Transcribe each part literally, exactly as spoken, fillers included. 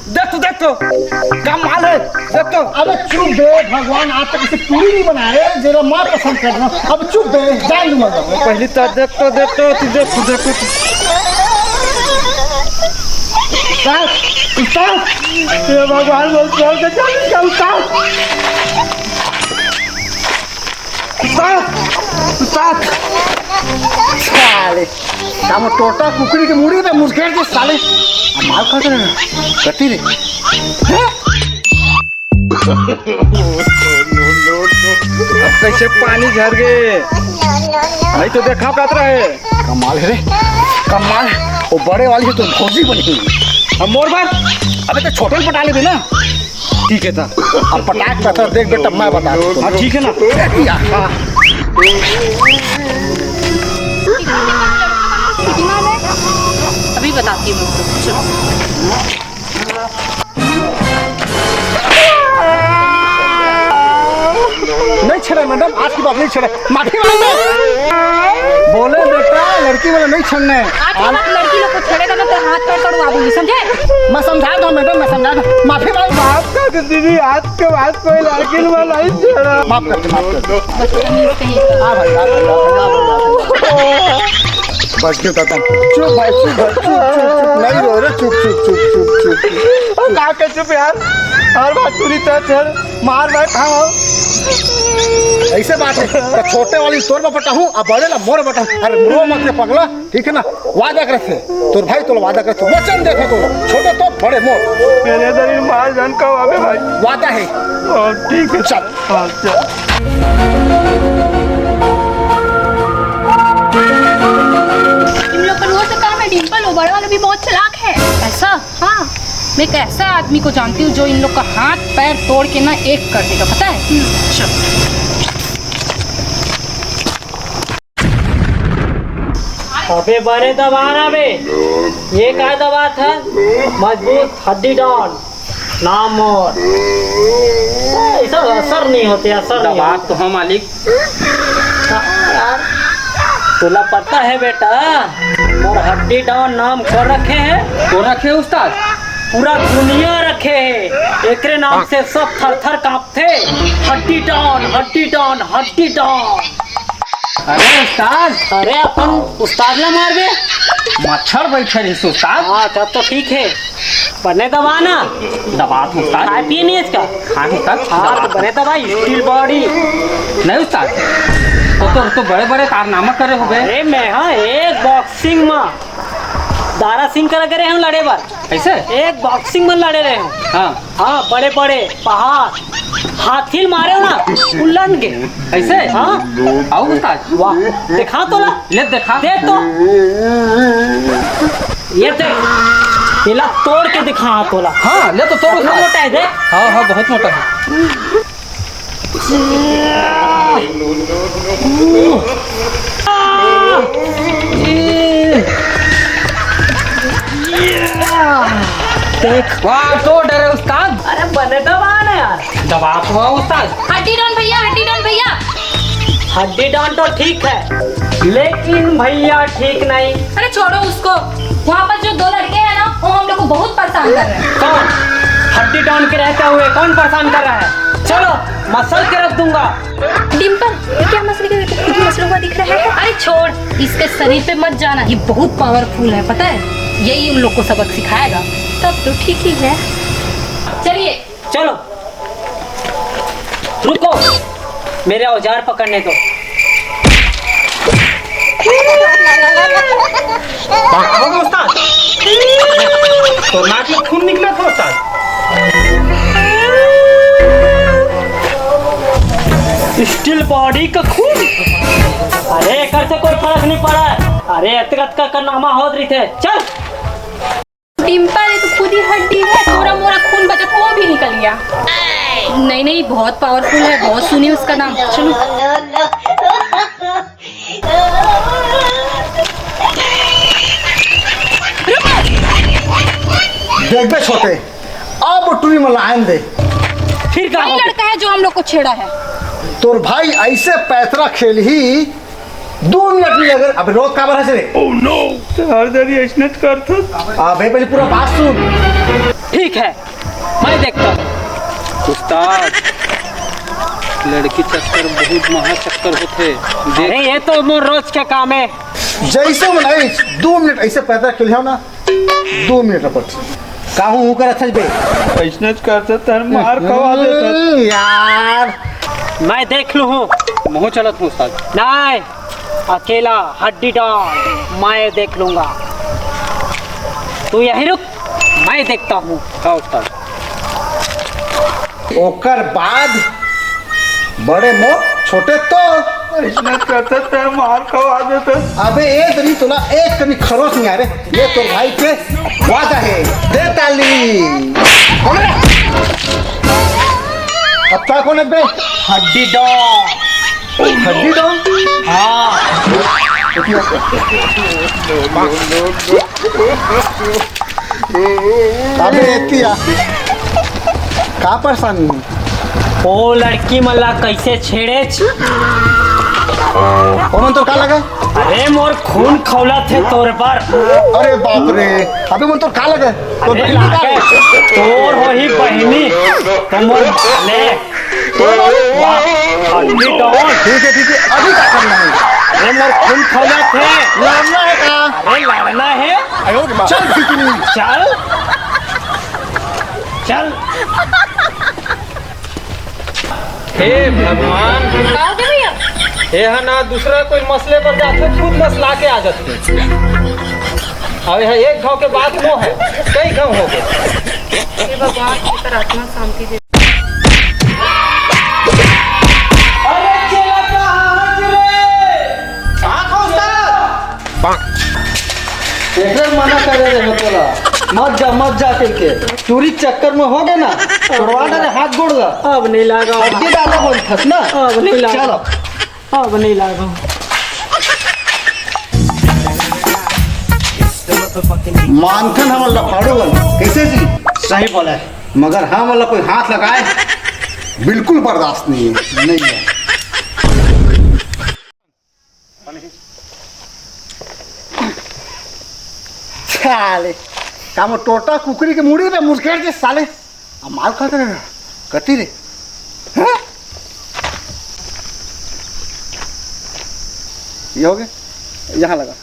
देख तो, देख तो, का माल है, देख तो। अबे चुप बे, भगवान आज तक इसे पूरी नहीं बनाए, जेला मैं पसंद कर रहा हूँ। अब चुप बे, जान दूंगा मैं। पहली तो देख तो, देख तो, तू देख, तू देख तो। उस्ताद, उस्ताद, ये भगवान बोल, चल के चल, चल, उस्ताद। उस्ताद, उस्ताद। साले, का वो टोटा कुकरी के मुड़ी पे मुसकेड़ के साले। अब माल खा के कती रे। हैं? अब कैसे पानी झर गए? भाई तो देखा कतरा है। कमाल है रे, कमाल। वो बड़े वाली है तो फौजी बनी हुई। अब मोर बार? अबे तो छोटे में पटा लेबे ना। ठीक है था। अब पटाक पत्थर देख बेटा, मैं बता दूँ। हाँ, ठीक है ना? हाँ। अभी बताती हूँ। चलो। नहीं छेड़े मैडम, आज के बाद नहीं छेड़े। माफी मांगो। बोले बेटा, लड़की वाला नहीं छेड़ना है। आज के बाद लड़की लोग को छेड़ेगा ना तो हाथ पैर तोड़वा दूंगी, समझे? मैं समझा दूँ मैडम, मैं समझा दूँ। माफी मांगो। माफ कर दे दीदी, आज के बाद कोई लड़की वाला नहीं छेड़ा। माफ कर दे, माफ कर दे। हाँ भाई, हाँ भाई, हाँ भाई, हाँ भाई, हाँ भाई। बच गए खत्म। चुप भाई, चुप भाई, चुप, चुप, चुप, नहीं रो रे, चुप, चुप, चुप, चुप, चुप। ओ, का के चुप यार, हर बात पूरी तरह छेड़। मार भाई, खाओ। ऐसे बात है, तो छोटे वाली तोर में पटाहूँ, अब बड़े ला मोर में पटाहूँ। अरे रो मत रे पगला, ठीक है ना? वादा करत हे तोर भाई, तोला वादा करत हे, वचन देत हे तोला, छोटे तो बड़े मोर। मेरे दरी मार जान का आवे भाई। वादा है। हाँ, ठीक है। चल। हाँ, चल। इन लोग का रोज का काम है डिम्पल, वो बड़ा वाला भी बहुत चालाक है। ऐसा? हाँ, मैं एक ऐसा आदमी को जानती हूँ जो इन लोग का हाथ पैर तोड़ के ना एक कर देगा, पता है? हम्म, अच्छा। अबे बने दबा ना बे, ये का दबा था? मजबूत हड्डी डॉन, नाम मोर। ऐसा असर नहीं होते, असर नहीं दबा होते। तो हम मालिक। हाँ यार, तोला पता है बेटा, मोर हड्डी डॉन नाम कर रखे हैं। तो रखे उस्ताद? पूरा दुनिया रखे है, एकरे नाम से सब थर थर कांपथे। हड्डी डॉन, हड्डी डॉन, हड्डी डॉन। अरे उस्ताद। अरे अपन उस्ताद ला मारबे। मच्छर बैठे रहिस उस्ताद। हाँ, तब तो ठीक है। बने दबा ना। दबा तो उस्ताद। खाए पिए नहीं इसका। हाँ उस्ताद, हाँ, दबा। तो बने दबा, स्टील बॉडी। नहीं उस्ताद, तो, तो, तो बड़े बड़े कारनामा करे होबे। अरे मैं हाँ एक बॉक्सिंग में दारा सिंह करा करे हम लड़े बर। ऐसे? एक बॉक्सिंग में लड़े रहे हम। हाँ। हाँ, बड़े बड़े पहाड़, हाथी ल मारे हो ना, उल्लन के। ऐसे? हाँ। आओ उस्ताद। वाह, दिखा तो ला। ले दिखा। दे तो। ये देख, इला तोड़ के दिखा तोला। हाँ, ले तो तोड़ इतना उस्ताद। मोटा है, देख। हाँ, हाँ, बहुत मोटा है। देख। वाह, तो डरे उस्ताद। अरे बने दबा ना यार। दबा तो है उस्ताद। हड्डी डॉन भैया, हड्डी डॉन भैया। हड्डी डॉन तो ठीक है, लेकिन भैया ठीक नहीं। अरे छोड़ो उसको, वहाँ पर जो दो लड़के हैं ना, वो हम लोग को बहुत परेशान कर रहे हैं। कौन? हड्डी डॉन के रहते हुए कौन परेशान कर रहा है? चलो, मसल के रख दूंगा। डिम्पल, ये क्या मसले का खुद ही मसला हुआ दिख रहा है? अरे छोड़, इसके शरीर पे मत जाना, ये बहुत पावरफुल है, पता है? यही उन लोग को सबक सिखाएगा। तब तो ठीक ही है। चलिए। चलो, रुको, मेरे औजार पकड़ने दो। पागल हो गया उस्ताद? तो नाक में खून निकला था उस्ताद। स्टील बॉडी का खून। अरे एकर से कोई फर्क नहीं पड़ा है। अरे एतका एतका कारनामा होत रही थे। चल। डिम्पल, ये तो खुद ही हड्डी है, थोड़ा मोरा खून बचत वो भी निकल गया। नहीं नहीं, बहुत पावरफुल है, बहुत सुनी उसका नाम। चलो। देख बे छोटे, अब टुरी में लाइन दे। फिर का वही हो गया? लड़का है जो हम लोग को छेड़ा है। तोर भाई ऐसे पैतरा खेलही, दो मिनट नहीं लगे। अबे रोत काबर हस रे? हर जरी अइसनेच करथस। अबे पहले पूरा बात सुन। ठीक है, मैं देखता हूँ। उस्ताद, लड़की चक्कर बहुत महा चक्कर होथे। देख, अरे ये तो मोर रोज के काम है। जैसे मन आइस, दो मिनट ऐसे पैदल खेल जाओ ना, दो मिनट रपट। काहू हूँ करत हस बे? अइसनेच करथस, तहर मार खवा देथस। हम्म, यार। मैं देख लूँ हूँ। महूँ चलत हूँ उस्ताद। नहीं, अकेला हड्डी डॉन, मैं देख लूंगा। तू यहीं रुक, मैं देखता हूँ। हाँ उस्ताद। ओकर बाद बड़े मो छोटे तो। अइसनेच करथस, तहर मार खवा देथस। अबे ए दरी तोला एक कनी खरोच नहीं आ रे। ये तोर भाई के वादा है। दे ताली। अब का कौन है बे? हड्डी डॉन। हड्डी डॉन? हाँ। अबे एतिया का परेशानी है? ओ लड़की मन ला कैसे छेड़ेच? ओमन तोर का लगे? अरे मोर खून खौलत हे तोर बर। अरे बाप रे, अबे मन तोर का लगे? तोर अरे बहिनी का लगे? तोर होही बहिनी, त मोर भाले। तो वाह, हड्डी डॉन। ठीक है, ठीक है, अभी का करना है? अरे मोर खून खौलत हे। लड़ना है का? अरे लड़ना है। आयो रे माँ। चल फिकनी। चल। चल। हे भगवान। का हो गया भैया? ये है ना, दूसरा कोई मसले पर जाते, खुद मसला के आ जाते। अब यह एक घाव के बात नो है, कई घाव हो गए। हे भगवान, एकर आत्मा शांति दे। अरे चला कहाँ हस रे? कहाँ खा उस्ताद? एकरे मना करे रहे तोला, मत जा, मत जा करके। चोरी चक्कर में हो गए ना, तोड़वा डरे हाथ गोड़ ला। अब नहीं लागा। हड्डी डाला बोल थस ना। अब नहीं लागा। चलो। अब नहीं लागा। मानथन हमन ला फाड़ू बन, कैसे जी? सही बोला है, मगर हम वाला कोई हाथ लगाए, बिल्कुल बर्दाश्त नहीं है, नहीं है। साले, का वो टोटा कुकरी के मुड़ी में मुसकेड़ के साले, अब माल खाते रहे, कती रे, हैं? ये हो गए, यहाँ लगा।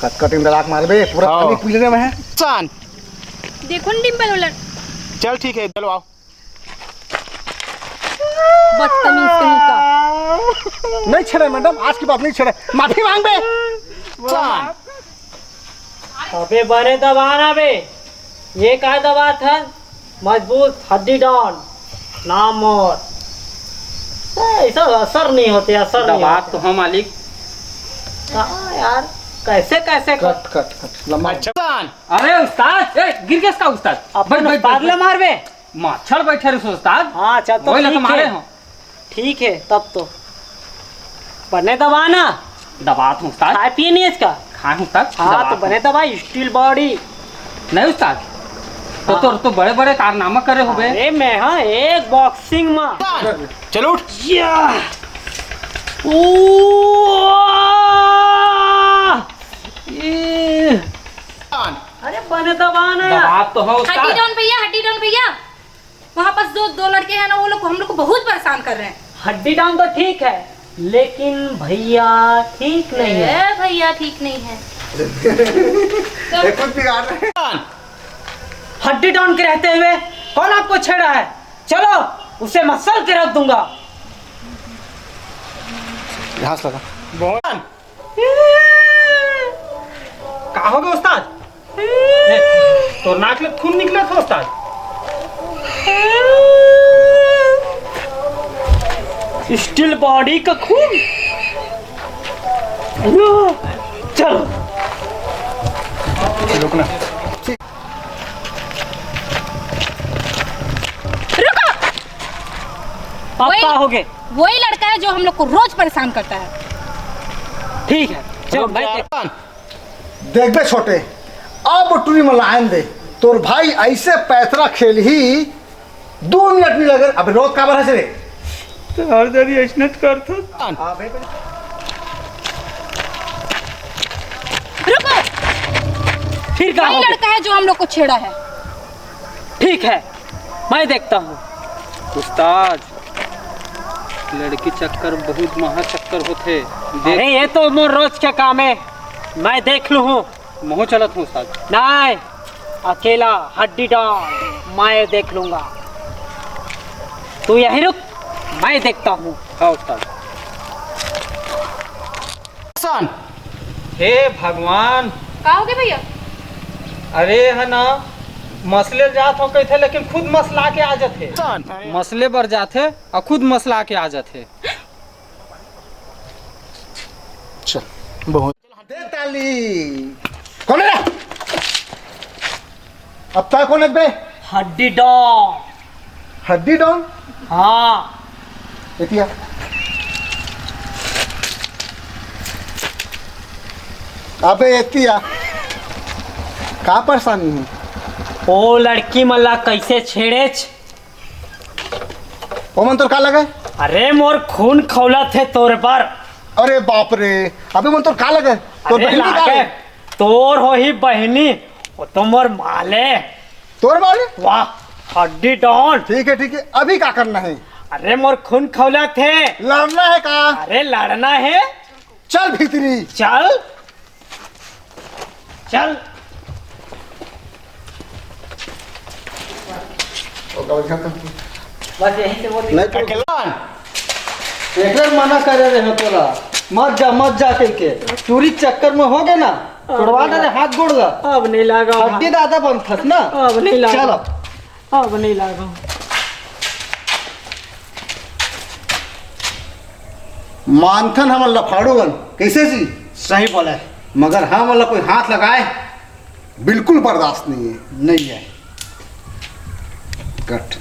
कट कटिंग दलाक मारबे, पूरा हाँ। पानी पी लेने में है। सान। देखो न डिम्पल उलट। चल ठीक है, चलो आओ। बदतमीज कहीं का। नहीं छेड़े मैडम, आज के बाद नहीं छेड़े। माफी मांग बे। सान। अबे बने दबा ना बे। ये का दबात हस? मजबूत हड्डी डॉन, नाम मोर। ए, ऐसा असर नहीं होते, असर नहीं दबात होते। तो हम मालिक। हाँ यार, कैसे, कैसे कर- कट, कट, कट, लंबा। अच्छा। अरे उस्ताद, ए, गिर गया इसका उस्ताद। अपन बैठ, बैठ, उस्ताद बैठ, ले बैठ। मार बे। मच्छर बैठे रहे उस्ताद। हाँ, चल तो वही लत ठीक मारे है। हो। ठीक है, तब तो। बने दबा ना। दबात हूँ उस्ताद। खाए पिए नहीं इसका? खाए हूँ उस्ताद, हाँ, दबात तो हूँ। बने दबा, स्टील बॉडी। नहीं उस्ताद, तो, हाँ। तो, तो बड़े-बड़े कारनामा करे होबे। अरे मैं, हाँ, एक बॉक्सिंग में। चल उठ। या। ओ। ये। अरे बने दबा ना यार। दबात तो हो उस्ताद। हड्डी डॉन भैया, हड्डी डॉन भैया। वहाँ पास जो दो लड़के हैं ना, वो लोग हम लोग को बहुत परेशान कर रहे हैं। हड्डी डॉन तो ठीक है, लेकिन भैया ठीक नहीं है। ए, भैया ठीक नहीं है। ये कुछ बिगाड़ रहे हैं। हड्डी डॉन के रहते हुए कौन आपको छेड़ा है? चलो, उसे मसल के रख दूंगा। घास लगा। का हो गया उस्ताद? ए, तोर नाक ले खून निकला था उस्ताद। स्टील बॉडी का खून। चल। रुको। अब वही, का हो गए? वही लड़का है जो हम लोग को रोज परेशान करता है। ठीक है, चलो, रुक मैं जा। देख- देख बे छोटे, अब टूरी में लाइन दे, तोर भाई ऐसे पैतरा खेल ही, दो मिनट नहीं लगे। अब रोत काबर हस रे? तो हर जरी ऐसने तो करथस। अबे, रुको। फिर का वही हो गया? लड़का है जो हम लोग को छेड़ा है। ठीक है, मैं देखता हूँ। उस्ताद, लड़की चक्कर बहुत महा चक्कर होथे। देख। अरे, ये तो मोर रोज के काम है, मैं देख लूँ हूँ। महूँ चलत हूँ उस्ताद। नहीं, अकेला हड्डी डॉन, मैं देख लूंगा। तू यहीं रुक, मैं देखता हूँ। हाँ उस्ताद। हे भगवान। का हो गया भैया? अरे है ना, मसले जात हो कहते लेकिन खुद मसला के आ जाते। मसले बर जाते और खुद मसला के आ जाते। चल, बहुत दे ताली। कौन है? अब तक कौन है बे? हड्डी डॉन। हड्डी डॉन? हाँ। एतिया। अबे एतिया। का परेशानी है? ओ लड़की मन ला कैसे छेड़ेच? ओमन तोर का लगे? अरे मोर खून खौलत हे तोर बर। अरे बाप रे, अबे ओमन तोर का लगे? तोर अरे बहिनी का लागे, है? तोर होही बहिनी, वो तो मोर माले। तोर माले? वाह, हड्डी डॉन। ठीक है ठीक है, अभी का करना है? अरे मोर खून खौलत हे। लड़ना है का? अरे लड़ना है। चल भीतरी। चल। चल। बस यहीं से बोल। नहीं तो अकेला। एकरे मना करे रहे तोला, मत जा मत जा कह के। चूरी चक्कर में हो गए ना, तोड़वा दे हाथ गोड़ ला। अब नहीं लगा। हड्डी दादा बनथस ना। अब नहीं लगा। चलो। अब नहीं लगा। मानथन हमन लफाड़ू बन कैसे जी? सही बोले। मगर हमन ला कोई हाथ लगाए बिल्कुल बर्दाश्त नहीं है। नहीं है। कट।